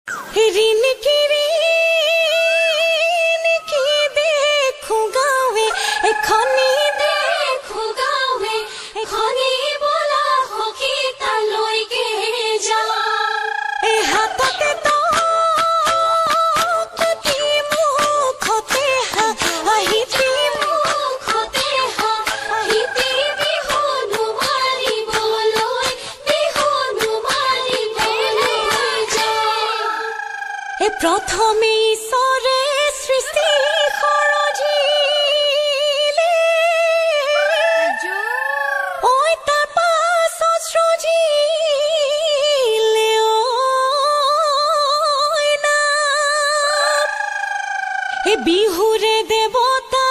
ৰিণিকি ৰিণিকি দেখো গাঁৱে এখনি, দেখো গাঁৱে এখনি, বোলা সখী তালৈকে যাওঁ। এই হাততে টকটি মুখতে হাঁহিটি, মুখতে হাঁহিটি, বিহুনো মাৰিবলৈ, বিহুনো মাৰিবলৈ যাওঁ। এ প্ৰথমে ঈশ্বৰে সৃষ্টি সৰজিলে, ঐ তাৰ পাছত সৃজিলে ঐ নাম। এ বিহুৰে দেৱতা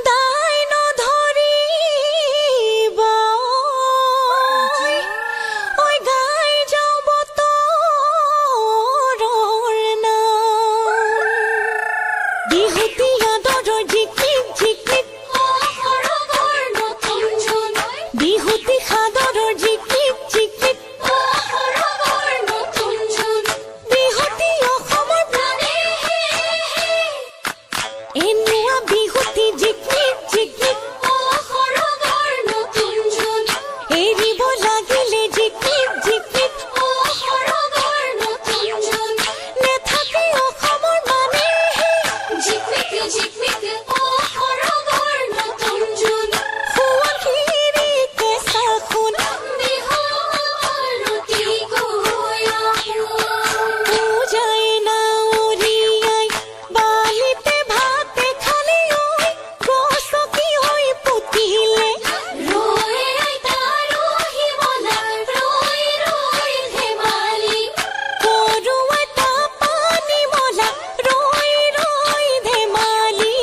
দাই নধৰিবা ঐ, ঐ গাই যাওঁ বতৰৰ নাম। বিহুতি আদৰৰ জিকমিক জিকমিক, সৰগৰ নতুন জোন, বিহুতি সাদৰৰ জিকমিক জিকমিক, সৰগৰ নতুন জোন, বিহুতি অসমৰ প্ৰাণে হে হে, এনুৱা বিহুতি জিকমিক জিকমিক, সৰগৰ নতুন জোন, এৰিব লাগিলে জিকমিক জিকমিক, সৰগৰ নতুন জোন, নেথাকে অসমৰ মানে হে। জিকমিক জিকমিক সৰগৰ নতুন জোন, সোৱণশিৰি কেঁচা সোণ, বিহু আৰতি গৈ পূজাই নাৱৰীয়াই বালিতে ভাতে খালে ঐ, গছকি ঐ পুতিলে। ৰৈ আইতা ৰহিমলা, ৰৈ ৰৈ ধেমালি, কৰোৱাই পানী মলা, ৰৈ ৰৈ ধেমালি,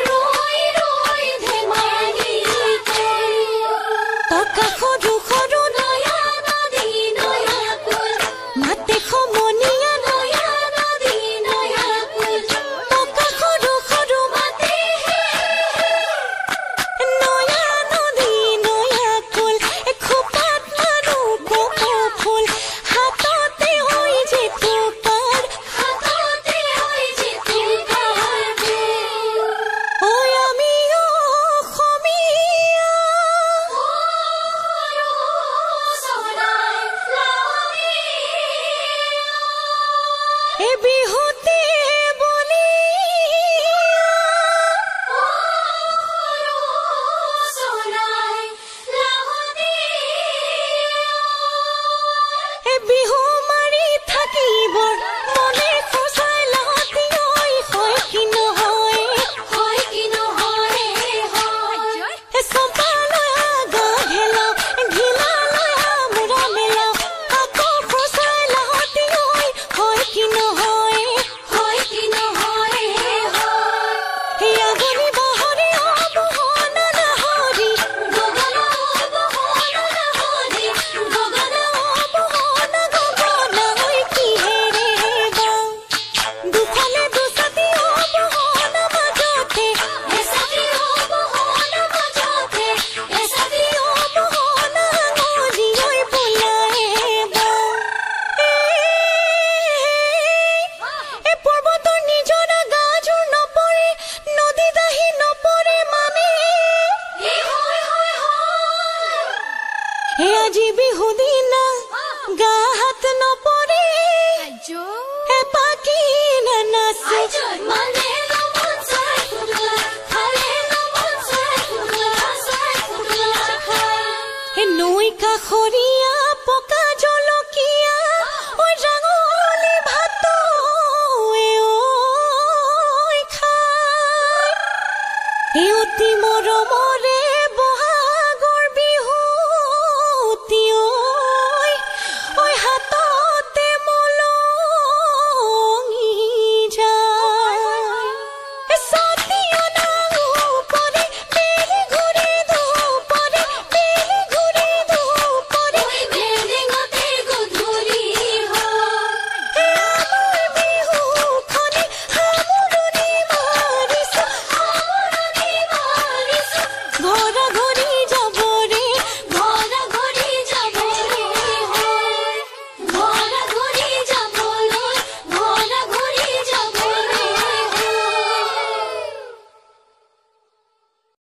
ৰৈ ৰৈ ধেমালি কৰি। টকা সৰু সৰু নয়া নদী নয়া কুল, মাতে সমনীয়া, নয়া নদী নয়া কুল, টকা সৰু সৰু মাতে হে হে, নয়া নদী নয়া কুল, খোপাত মাৰো কপৌ ফুল, হাততে ঐ যে টোকাৰ, হাততে ঐ যে তোকাৰ ফুল। ঐ আমি অসমীয়া, সৰু চৰাই লাউৰীয়া, এ বিহুতে বলিয়া, সৰু চৰাই লাউৰীয়া। এ বিহু মাৰি থাকিবৰ মনে সঁচাই লাহতি ঐ, হয় কি নহয়? হয় কি নহয় হয়। এ চম্পালৈ আগা ঘেলা ঘিলালৈ আমোৰা মেলা, আকৌ সঁচাই লাহতি ঐ, হয় কি নহয়? হয় কি নহয় হয়। এই আগনি বাহৰি অবহনা নাহৰি, গগনা অবহনা নাহৰি, গগনা অবহনা গগনা ঐ কিহেৰে বা দুফালে দুচাতি অবহনা মাজতে, এছাতি অবহনা মাজতে, এছাতি অবহনা আঙুলি ঐ বোলায়ে বা। এ পৰ্বতৰ নিজৰা গাজোৰ নপৰে, নদী দাহি নপৰে মানে। এই হয় হয় হয়। হে আজি বিহু দিনা গা হাত নপৰে, হে পাখি নানাচে। মানে নমন চাই ফুটলা, খালে নমন চাই ফুটলা, চাই ফুটলা খাই। হে নৈ কাষৰীয়া